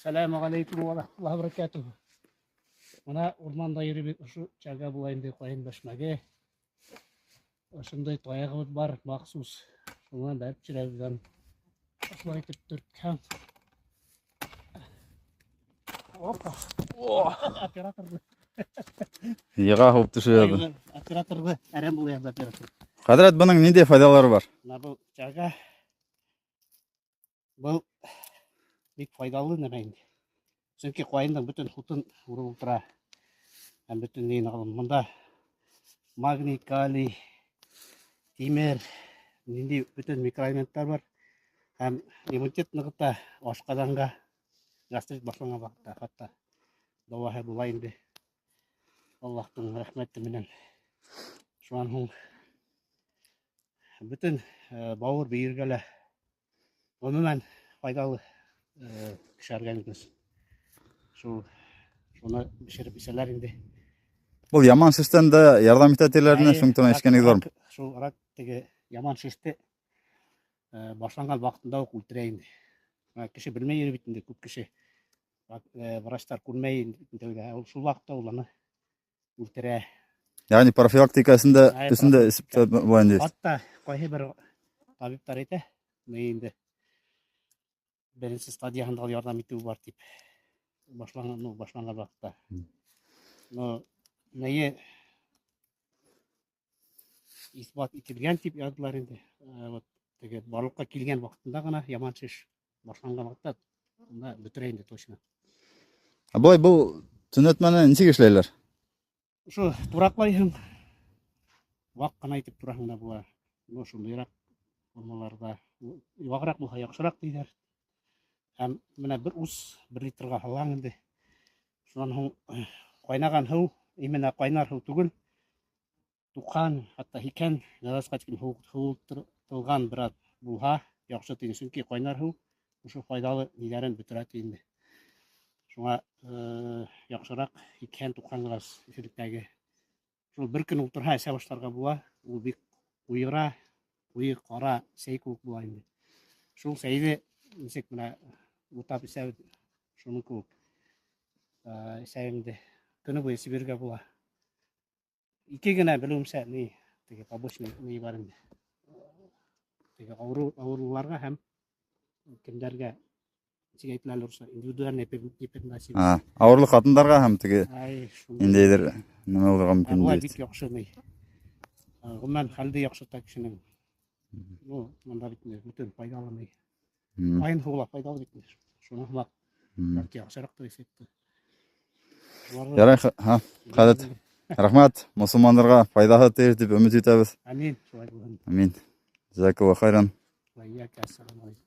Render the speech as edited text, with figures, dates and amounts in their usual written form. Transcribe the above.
Сәләмү алейкум ва рахматуллаһи ва баракатуһу. Мына урманда йөрөп ошо чага була инде ҡайын бәшмәге. Ошондай таяғыбыҙ бар махсус. Шунан бәреп төшөрәбеҙ аны. Ошолай итеп төрткән. Опа. Операторҙы. Йыға һуып төшөрәбеҙ. Операторҙы әрәм була яҙҙы оператор. Хәҙрәт, бының ниндәй файҙалары бар? Мына был чага. Был бик файҙалы нәмә инде. Сөнки ҡайындың бөтөн һутын урып ултыра. Һәм бөтөн нейен алып. Мында магний, калий, тимер, ниндәй бөтөн микроэлементтар бар. Һәм иммунитет нығыта, ашҡаҙанға, гастрит башланған ваҡытта хатта дауаһы була инде. Аллаһтың рәхмәте менән. Шунан һуң бөтөн бауыр бөйөргә лә ғөмүмән файҙалы кеше организмы өсөн. Шул шуны бешереп эсәләр инде. Был яман шештән дә ярҙам итә тиләрме, шуның турында ишеткәнегеҙ бармы? Шул рак теге яман шеште башланған ваҡытында уҡ үлтерә инде. Кеше белмәй йөрөй бит инде, күп кеше. Врачтар күрмәй инде, ул шул ваҡытта ул аны үлтерә. Ягъни профилактика өсөн дә өсөн дә эсеп тә була инде. Хатта ҡайһы бер табиптар әйтә, ни инде беренсе стадияһында ярҙам итеү бар тип. Башланған, ну, башланған ваҡытта. Но нее исбат ителгән тип яҙҙылар инде. Вот теге барлыҡҡа килгән ваҡытында ғына яман шеш башланған ваҡытта унда бөтөрә инде точно. Ә былай был төнәтмәне нисек эшләйләр? Ошо тураҡлайһың, ваҡ ҡына итеп тураһың да була. Ну, шундыйыраҡ формаларҙа. Вағыраҡ булһа яҡшыраҡ тиҙәр. Һәм менә бер ус бер литрға һалаң инде. Шунан һуң ҡайнаған һыу, именно ҡайнар һыу түгел, 90, хатта 80 градусҡа тиклем һыуытылған бер аҙ булһа, яҡшы тине. Сөнки ҡайнар һыу ошо файҙалы ниләрен бөтөрә ти инде. Шуңа яҡшыраҡ 80-90 градус эҫелектәге. Шул бер көн ултырһа эсә башларға була. Ул бик ҡуйыра, ҡуйы ҡара сәй кеүек була инде. Шул сәйҙе нисек менә бутап эсәбеҙ, шуның кеүек эсә инде. Көнө буйы эсеп йөрөргә була. Ике генә белеүемсә ни теге побочный ни бар инде. Теге авыру авыруларга һәм кемдәргә нисек әйтелә әле русча индивидуальная непереносимость. А, авырлы ҡатындарға һәм теге Ай, шундый. ниндәйҙер нәмә булырға Ә мөмкин болай бит. бик яҡшы ни. Ғөмүмән хәлде яҡшырта кешенең. Ну, монда бит инде бөтөн файҙалы ни. Ҡайын һыуы ла файҙалы бит инде. Шуның һымаҡ бәлки яҡшыраҡтыр эффекты. Ярай, ха, хәҙрәт. Рәхмәт, мосолмандарға файҙаһы тейер тип өмөт итәбеҙ. Амин, шулай булһын. Амин. Джазакаллах хайран. Вә ияка, ассаламу алейкум.